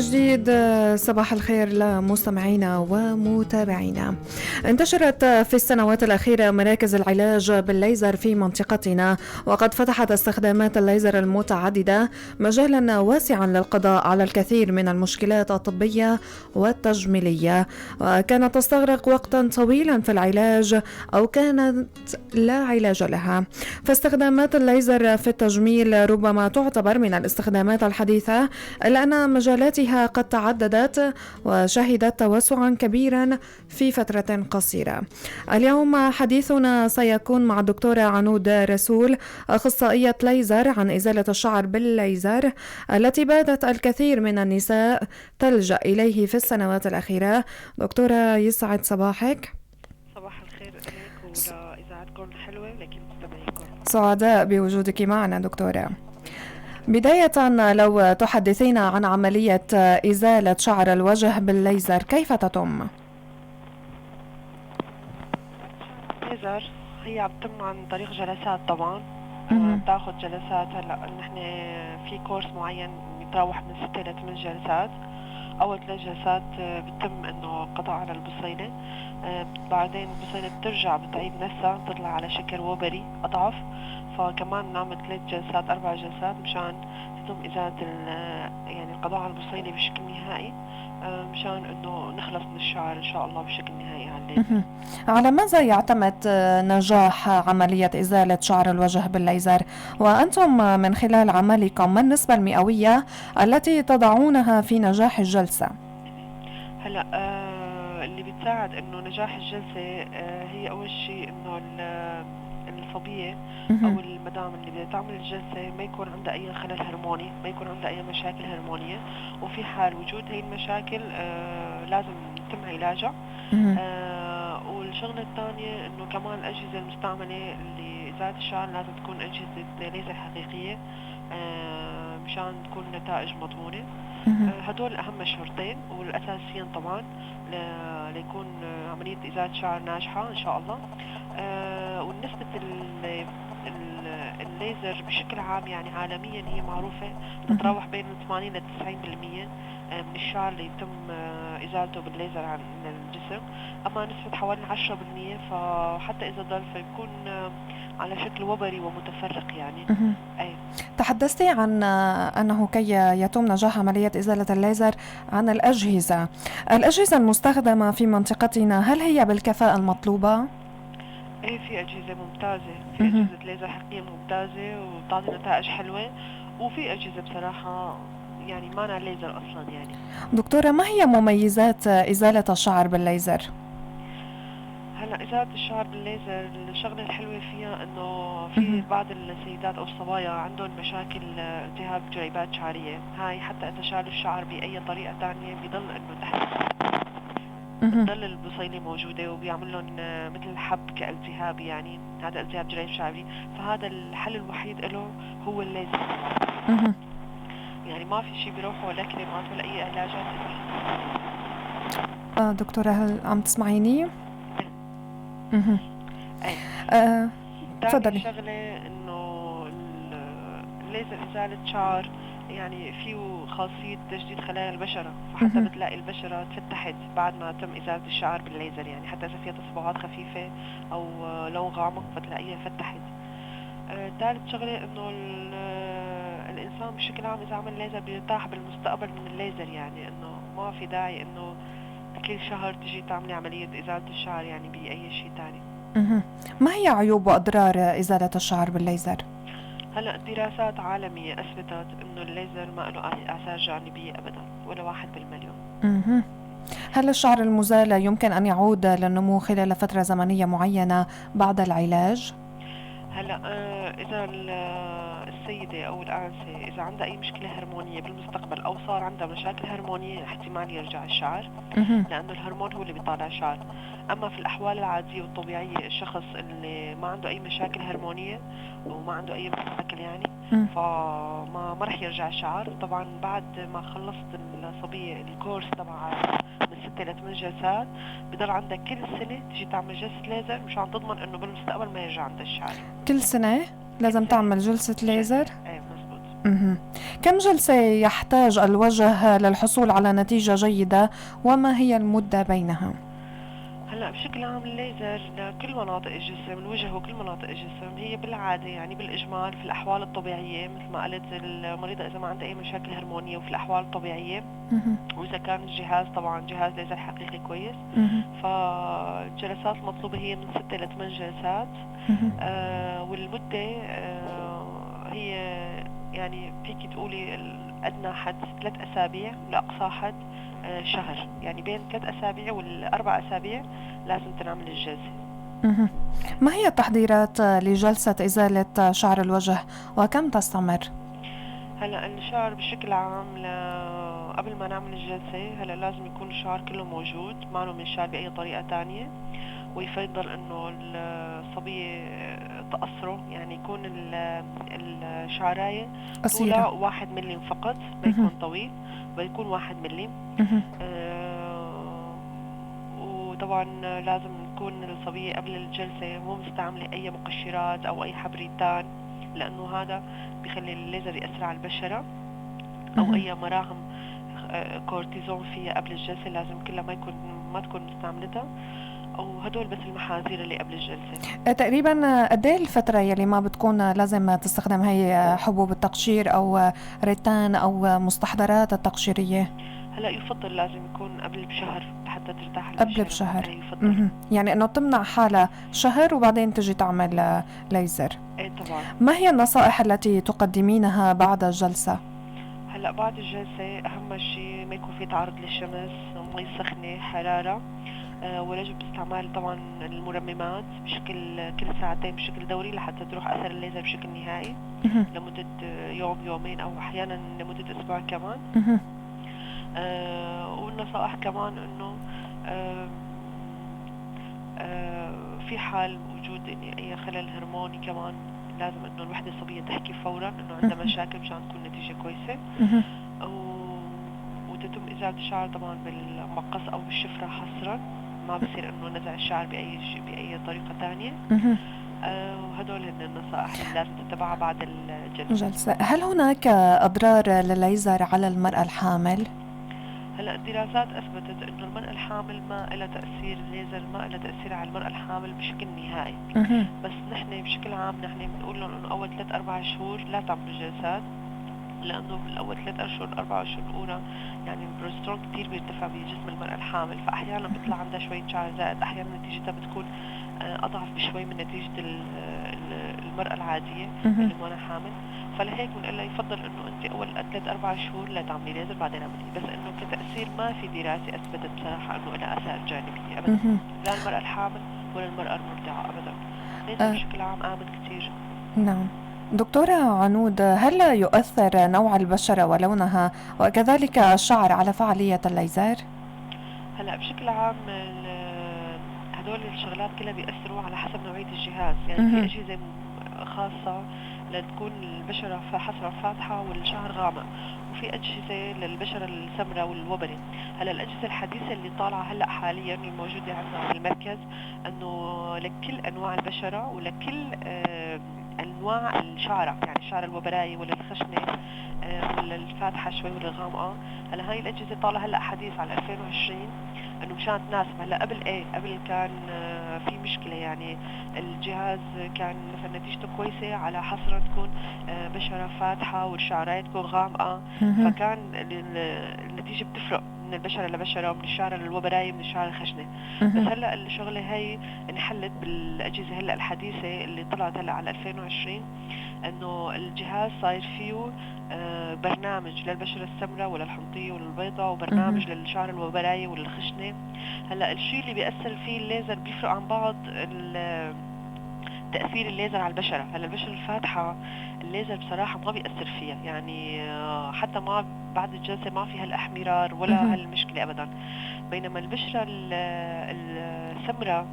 جديد صباح الخير لمستمعينا ومتابعينا. انتشرت في السنوات الأخيرة مراكز العلاج بالليزر في منطقتنا، وقد فتحت استخدامات الليزر المتعددة مجالا واسعا للقضاء على الكثير من المشكلات الطبية والتجميلية، وكانت تستغرق وقتا طويلا في العلاج أو كانت لا علاج لها. فاستخدامات الليزر في التجميل ربما تعتبر من الاستخدامات الحديثة، إلا أن مجالاتها قد تعددت وشهدت توسعا كبيرا في فترة قصيرة. اليوم حديثنا سيكون مع الدكتورة عنود رسول، أخصائية ليزر، عن إزالة الشعر بالليزر التي باتت الكثير من النساء تلجأ إليه في السنوات الأخيرة. دكتورة، يسعد صباحك. صباح الخير لك ولإذاعتكم الحلوة ولكل مستمعيكم. سعداء بوجودك معنا دكتورة. بداية، لو تحدثينا عن عملية إزالة شعر الوجه بالليزر، كيف تتم؟ الليزر هي عم تتم عن طريق جلسات طبعا. بتاخذ جلسات. هلا نحن في course معين يتراوح من 6 ل 8 جلسات. اول 3 جلسات بتم انه قضاء على البصيله، بعدين البصيله بترجع بتعيد نفسها، بتطلع على شكل وبري اضعف، فكمان نعمل 3 جلسات، 4 جلسات مشان تتم ازالة يعني القضاء على البصيله بشكل نهائي، مشان انه نخلص من الشعر ان شاء الله بشكل نهائي على الليزر. على ماذا يعتمد نجاح عملية إزالة شعر الوجه بالليزر؟ وأنتم من خلال عملكم، ما النسبة المئوية التي تضعونها في نجاح الجلسة؟ هلا اللي بتساعد انه نجاح الجلسة هي اول شيء انه الصبية او المدام اللي بدها تعمل الجلسة ما يكون عندها اي خلل هرموني، ما يكون عندها اي مشاكل هرمونية، وفي حال وجود هي المشاكل لازم يتم علاجها. والشغلة الثانية انه كمان الاجهزة المستعملة لإزالة الشعر لازم تكون اجهزة ليزر حقيقية مشان تكون النتائج مضمونة. هدول اهم الشرطين والاساسيين طبعا ليكون عملية ازالة شعر ناجحة ان شاء الله. والنسبة الليزر بشكل عام يعني عالميا هي معروفة، تتراوح بين 80 ل 90% من الشعر اللي يتم ازالته بالليزر عن الجسم. اما نسبة حوالي 10% فحتى اذا ضل فيكون على شكل وبري ومتفرق يعني. أي. تحدثتي عن أنه كي يتم نجاح عملية إزالة الليزر عن الأجهزة المستخدمة في منطقتنا، هل هي بالكفاءة المطلوبة؟ ايه، في أجهزة ممتازة، في أجهزة ليزر حقيقية ممتازة وبتعطي نتائج حلوة، وفي أجهزة بصراحة يعني ما ليزر أصلا يعني. دكتورة، ما هي مميزات إزالة الشعر بالليزر؟ هلا إزالة الشعر بالليزر، الشغلة الحلوة فيها إنه في بعض السيدات أو الصبايا عندهم مشاكل التهاب جريبات شعرية، هاي حتى إذا شالوا الشعر بأي طريقة تانية بيضل إنه تحت بتضل البصيلة موجودة وبيعمل لهم مثل حب كالتهاب، يعني هذا التهاب جريب شعري، فهذا الحل الوحيد له هو الليزر. يعني ما في شيء بيروح ولا كريمات ولا أي علاجات. دكتورة، هل عم تسمعيني؟ ايه. تفضلي. شغلة انه الليزر ازالة شعر يعني فيه خاصية تجديد خلايا البشرة، فحتى بتلاقي البشرة تفتحت بعد ما تم إزالة الشعر بالليزر، يعني حتى إذا فيها تصبغات خفيفة أو لون غامق فتلاقيها فتحت. ثالث شغلة إنه الإنسان بشكل عام إذا عمل ليزر بيرتاح بالمستقبل من الليزر، يعني إنه ما في داعي إنه كل شهر تجي تعملي عملية إزالة الشعر يعني بأي شيء ثاني. ما هي عيوب وأضرار إزالة الشعر بالليزر؟ هلا دراسات عالمية أثبتت إنه الليزر ما له آثار جانبية أبدا، ولا 1 بالمليون. هل الشعر المزال يمكن أن يعود للنمو خلال فترة زمنية معينة بعد العلاج؟ هلا إذا السيدة أو الآنسة إذا عندها أي مشكلة هرمونية بالمستقبل أو صار عندها مشاكل هرمونية احتمال يرجع الشعر، لأنه الهرمون هو اللي بيطالع الشعر. أما في الأحوال العادية والطبيعية الشخص اللي ما عنده أي مشاكل هرمونية وما عنده أي مشاكل يعني فما ما رح يرجع الشعر. طبعا بعد ما خلصت الصبية ال course تبع من 6 ل 8 جلسات بضل عندها كل سنة تيجي تعمل جلسة ليزر مشان تضمن إنه بالمستقبل ما يرجع عندها الشعر. كل سنة لازم تعمل جلسة ليزر؟ ايه مزبوط. كم جلسة يحتاج الوجه للحصول على نتيجة جيدة وما هي المدة بينها؟ هلا بشكل عام الليزر لكل مناطق الجسم، الوجه وكل مناطق الجسم، هي بالعادة يعني بالإجمال في الأحوال الطبيعية مثل ما قلت المريضة إذا ما عندها أي مشاكل هرمونية وفي الأحوال الطبيعية، وإذا كان الجهاز طبعا جهاز ليزر حقيقي كويس، فالجلسات المطلوبة هي من 6 ل 8 جلسات. والمدة هي يعني فيك تقولي أدنى حد 3 أسابيع لأقصى حد شهر، يعني بين 3 أسابيع والأربع أسابيع لازم تنعمل الجلسة. ما هي التحضيرات لجلسة إزالة شعر الوجه وكم تستمر؟ هلا الشعر بشكل عام قبل ما نعمل الجلسة هلا لازم يكون الشعر كله موجود، ما له منشال بأي طريقة تانية، ويفضل إنه الصبية تقصره، يعني يكون الشعراية قصيرة. طولها 1 مليم فقط، ما يكون طويل، بيكون 1 مليم. وطبعا لازم تكون الصبية قبل الجلسة مو مستعملة أي مقشرات أو أي حبريتان، لأنه هذا بيخلي الليزر يأثر على البشرة، أو أي مراهم كورتيزون فيها قبل الجلسة لازم كلها ما تكون مستعملتها. وهدول بس المحاذير اللي قبل الجلسة. تقريباً قد ايه الفترة يلي ما بتكون لازم تستخدم هي حبوب التقشير أو ريتان أو مستحضرات التقشيرية؟ هلا يفضل لازم يكون قبل بشهر لحتى ترتاح قبل البشرة. بشهر. إيه، يفضل. يعني إنه تمنع حالها شهر وبعدين تجي تعمل ليزر. إيه طبعاً. ما هي النصائح التي تقدمينها بعد الجلسة؟ هلا بعد الجلسة أهم شيء ما يكون في تعرض للشمس، مي سخنة، حرارة، ويجب استعمال طبعا المرممات بشكل كل ساعتين بشكل دوري لحتى تروح أثر الليزر بشكل نهائي لمدة يوم يومين أو أحيانا لمدة أسبوع كمان. والنصائح كمان إنه، في حال وجود أي خلل هرموني كمان لازم إنه الوحدة الصبية تحكي فورا إنه عندها مشاكل مشان تكون نتيجة كويسة. وتتم إزالة الشعر طبعا بالمقص أو بالشفرة حصرا، ما بصير إنه نزع الشعر بأي طريقة تانية. وهدول هن النصائح اللي لازم تتبعها بعد الجلسة. جلسة. هل هناك أضرار للليزر على المرأة الحامل؟ هلا الدراسات أثبتت إنه المرأة الحامل ما إلها تأثير، الليزر ما إلها تأثير على المرأة الحامل بشكل نهائي. بس نحن بشكل عام بنقول لهم إنه أول 3-4 شهور لا تعملوا جلسات، لأنه بالأول 3 أشهر 4 أشهر الأولى البروجسترون كتير بيرتفع بجسم المرأة الحامل، فأحيانا بيطلع عندها شوية شعر زائد، أحيانا نتيجتها بتكون أضعف بشوي من نتيجة المرأة العادية اللي مو حامل. فلهيك بنقول لها يفضل إنه أنت أول 3-4 شهور لا تعملي ليزر بعدين اعملي، بس إنه كتأثير ما في دراسة أثبتت بصراحة إنه لها آثار جانبية أبداً. لا المرأة الحامل ولا المرأة المرضعة أبداً. ليزر بشكل عام آمن كتير. نعم. دكتورة عنود، هل يؤثر نوع البشرة ولونها وكذلك الشعر على فعالية الليزر؟ هلا بشكل عام هدول الشغلات كلها بيأثروا على حسب نوعية الجهاز، في أجهزة خاصة لتكون البشرة حصرا فاتحة والشعر غامق، وفي أجهزة للبشرة السمراء والوبرة. هلا الأجهزة الحديثة اللي طالعة هلا حاليا الموجودة عندنا في المركز إنه لكل أنواع البشرة ولكل أنواع الشعرة، يعني الشعر الوبراي ولا الخشنة، ولا الفاتحة شوي ولا الغامقة. هلا هاي الأجهزة طالعة هلا حديث على 2020 إنه مشان تناسب. هلا قبل إيه؟ قبل كان في مشكلة، الجهاز كان مثلا نتيجته كويسة على حصرا تكون بشرة فاتحة والشعرات تكون غامقة، فكان النتيجة بتفرق من البشرة لبشرة، ومن الشعر للوبراية، من الشعر الخشنة. بس هلا الشغلة هي انحلت بالأجهزة هلا الحديثة اللي طلعت هلا على 2020، إنه الجهاز صاير فيه برنامج للبشرة السمراء ولا الحنطية ولا البيضاء، وبرنامج للشعر الوبراية ولا الخشنة. هلا الشيء اللي بيأثر فيه الليزر بيفرق عن بعض تأثير الليزر على البشرة. هلا البشرة الفاتحة الليزر بصراحة ما بيأثر فيها، حتى ما بعد الجلسة ما في هالأحمرار ولا هالمشكلة أبدا. بينما البشرة السمراء،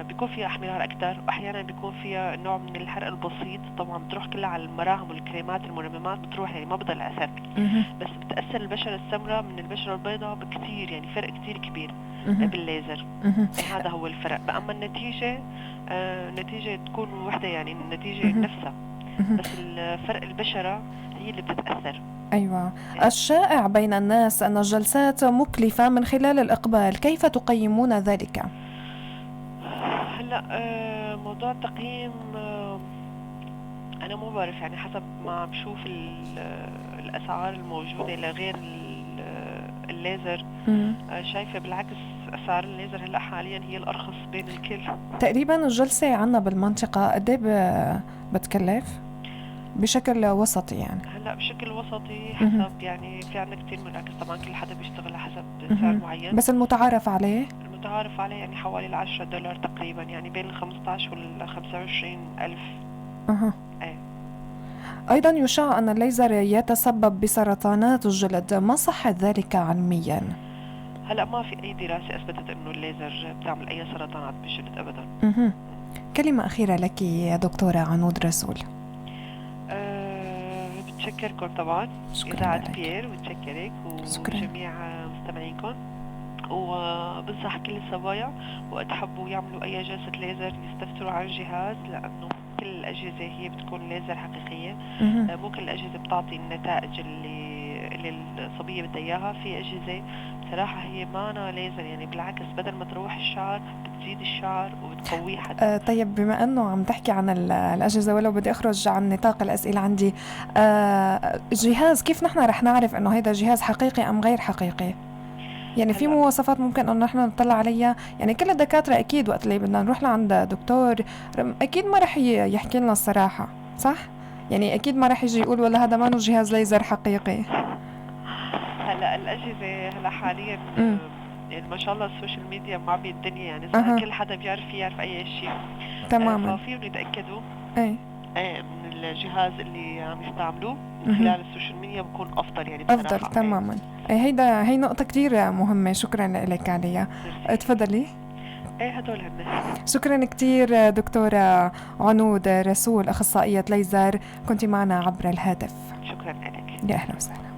بيكون فيها احمرار أكتر، وأحيانا بيكون فيها نوع من الحرق البسيط، طبعا بتروح كلها على المراهم والكريمات المرممات بتروح، ما بضل أثر. بس بتأثر البشرة السمراء من البشرة البيضاء بكتير، فرق كتير كبير بالليزر. هذا هو الفرق. أما النتيجة تكون وحدة، النتيجة نفسها. بس الفرق البشرة هي اللي بتتأثر. أيوة. الشائع بين الناس أن الجلسات مكلفة من خلال الإقبال، كيف تقيمون ذلك؟ هلا موضوع التقييم أنا ما بعرف، يعني حسب ما بشوف الأسعار الموجودة لغير الليزر، شايفة بالعكس أسعار الليزر هلا حاليا هي الأرخص بين الكل. تقريبا الجلسة عنا بالمنطقة قد ايه بتكلف؟ بشكل وسطي يعني. هلا بشكل وسطي حسب، يعني في عندنا كثير مراكز طبعا كل حدا بيشتغل حسب سعر معين، بس المتعارف عليه؟ المتعارف عليه يعني حوالي $10 تقريبا، يعني بين ال 15 وال 25 ألف. ايه. أيضا يشاع أن الليزر يتسبب بسرطانات الجلد، ما صحة ذلك علميا؟ هلا ما في أي دراسة أثبتت إنه الليزر بتعمل أي سرطانات بالجلد أبدا. كلمة أخيرة لك يا دكتورة عنود رسول. بتشكركم طبعا إذاعة بيير، وبتشكرك وجميع مستمعينكم، وبنصح كل الصبايا وقت حبوا يعملوا أي جلسة ليزر يستفسروا عن الجهاز، لأنه كل الأجهزة هي بتكون ليزر حقيقية، مو كل الأجهزة بتعطي النتائج اللي الصبية بدها إياها. في أجهزة بصراحة هي مانا ليزر، يعني بالعكس بدل ما تروح الشعر بتزيد الشعر وبتقويه حتى. طيب بما أنه عم تحكي عن الأجهزة، ولو بدي أخرج عن نطاق الأسئلة عندي، جهاز كيف نحن رح نعرف أنه هذا جهاز حقيقي أم غير حقيقي؟ يعني في مواصفات ممكن انه نحن نطلع عليها؟ يعني كل الدكاترة اكيد وقت اللي بدنا نروح لعند دكتور اكيد ما رح يحكي لنا الصراحة، صح؟ يعني اكيد ما رح يجي يقول والله هذا ما جهاز ليزر حقيقي. هلا الاجهزة هلا حاليا يعني ما شاء الله ال social media معبي الدنيا، يعني صار كل حدا بيعرف يعرف اي شيء. تماما. ففيهم يتاكدوا من الجهاز اللي عم يستعملوه من خلال ال social media، بكون افضل يعني بصراحة. افضل تماما. هيدا هي نقطة كثير مهمة، شكرا لك عليها. تفضلي. ايه هدول هن. شكرا كثير دكتورة عنود رسول، أخصائية ليزر، كنت معنا عبر الهاتف. شكرا لك. يا أهلا وسهلا.